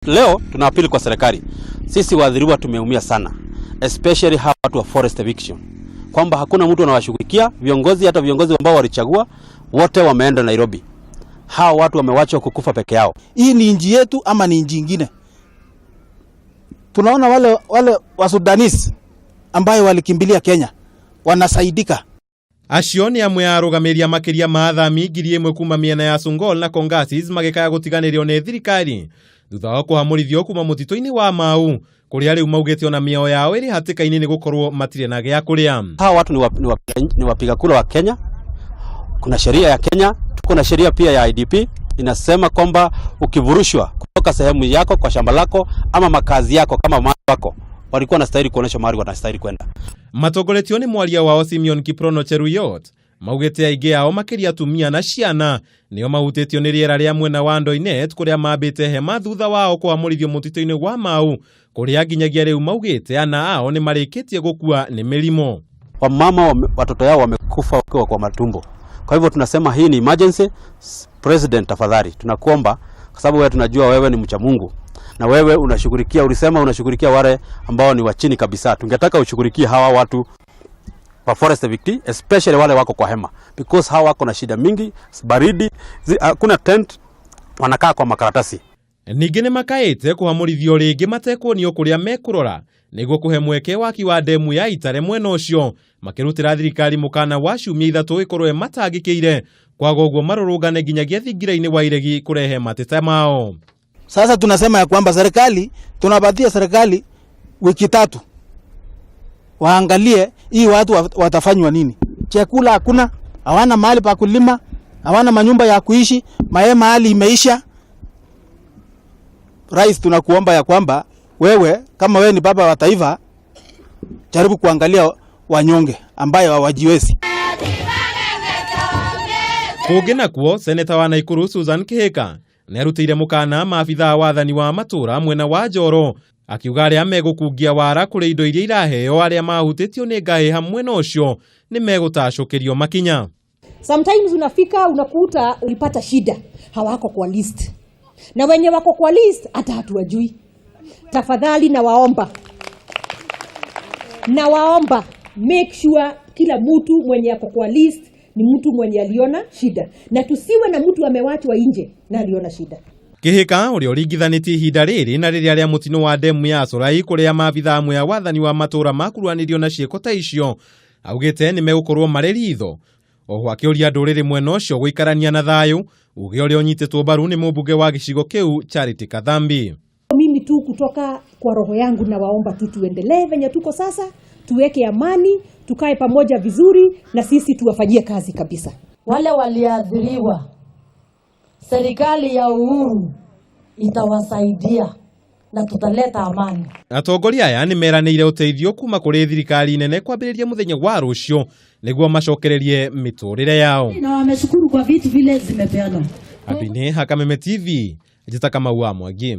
Leo tuna appeal kwa serikali. Sisi waathiriwa tumeumia sana, especially hawa watu wa forest eviction, kwamba hakuna mtu anawashughulikia. Viongozi, hata viongozi ambao walichagua wote wameenda Nairobi. Hawa watu wamewachwa kukufa peke yao. Hii ni nchi yetu ama ni nchi ingine? Tunaona wale wa Sudanese ambayo walikimbilia Kenya wanasaidika. Acio nĩ amwe a arũgamĩrĩri a makĩria ma athami 1,000 kuma mĩena ya Sungol na Kongasis magĩkaya gũtiganĩrio nĩ thirikari thutha wa kũhamũrithio kuma mũtitũ-inĩ wa Mau kũrĩa rĩu maugĩte ona mĩoyo yao ĩrĩ hatĩka-inĩ nĩ gũkorwo matirĩ na gĩa kũrĩa. Hawa watu ni wapiga kura wa Kenya. Kuna sheria ya Kenya, tuko na sheria pia ya IDP inasema kwamba ukivurushwa kutoka sehemu yako kwa shamba lako ama makazi yako kama mahali wako walikuwa wanastahili kuonyesha mahali wanastahili kwenda. Matongoretio nĩ mwaria wao Simeon Kiprono Cheruiyot maugĩte aingĩ ao makĩria atumia na ciana nĩo mahutĩtio nĩ rĩera rĩa mwena wa Ndoinet kũrĩa mambĩte hema thutha wao kũhamũrithio mũtitũ-inĩ wa Mau kũrĩa nginyagia rĩu maugĩte ana ao nĩ marĩkĩtie gũkua nĩ mĩrimũ. Wamama watoto yao wamekufa wakiwa kwa matumbo. Kwa hivyo tunasema hii ni emergency. President, tafadhali tunakuomba, kwa sababu wewe tunajua wewe ni mcha Mungu na wewe unashughulikia, ulisema unashughulikia wale ambao ni wa chini kabisa. Tungetaka ushughulikie hawa watu wa forest evictee, especially wale wako kwa hema, because hawa wako na shida mingi, baridi, hakuna tent, wanakaa kwa makaratasi. Ningĩ nĩ makaĩte kũhamũrithio rĩngĩ matekuonio kũrĩa mekũrora nĩguo kũhe mweke waki wa ndemu ya Itare mwena ũcio makĩrutĩra thirikari mũkana wa ciumia 3 ĩkorwo ĩmatangĩkĩire kwaga ũguo marũrũngane nginyagia thingira-inĩ wa iregi kũrehe mateta mao. Sasa tunasema ya kwamba serikali, tunapatia serikali wiki 3 waangalie hii watu watafanywa nini. Chakula hakuna, hawana mahali pa kulima, hawana manyumba ya kuishi, mahema hali imeisha. Rais, tunakuomba ya kwamba wewe kama wewe ni baba wa taifa, jaribu kuangalia wanyonge ambayo hawajiwezi. Kũngĩ nakuo, seneta wa Naikuru Susan Kihika nĩarutĩire mũkana maabithaa wathani wa matũra mwena wa Njoro akiuga arĩa megũkungia wara kũrĩ indo iria iraheo arĩa mahutĩtio nĩ ngahĩha mwena ũcio nĩ megũtacũkĩrio makinya. Sometimes unafika unakuta ulipata shida, hawako kwa list, na wenye wako kwa list hata hatuwajui. Tafadhali nawaomba make sure kila mtu mwenye ako kwa list ni mtu mwenye aliona shida, na tusiwe na mtu amewachwa nje na aliona shida. Kihika ũrĩa ũringithanĩtie ihinda rĩrĩ na rĩrĩa rĩa mũtino wa ndemu ya Corai kũrĩa maabithaa amwe a wathani wa matũra makuruhanirio na ciĩko ta icio augĩte nĩ megũkorwo marĩ ritho oho akĩũria ndũrĩrĩ mwena ũcio gũikarania na thayũ uge ũrĩa ũnyitĩtwo mbaru nĩ mũmbunge wa gĩcigo kĩu Charity Kathambi. Mimi tu kutoka kwa roho yangu nawaomba tu tuendelee venye tuko sasa, tuweke amani, tukae pamoja vizuri na sisi tuwafanyie kazi kabisa. Wale waliathiriwa, serikali ya Uhuru itawasaidia na tutaleta amani. Atongoria aya nĩ meranĩire ũteithio kuma kũrĩ thirikari nene kwambĩrĩria mũthenya wa rũciũ nĩguo macokererie mĩtũrĩre yao. Na wameshukuru kwa vitu vile zimepeanwa. Andũ-inĩ ha Kameme TV, njĩta Kamau wa Mwangi.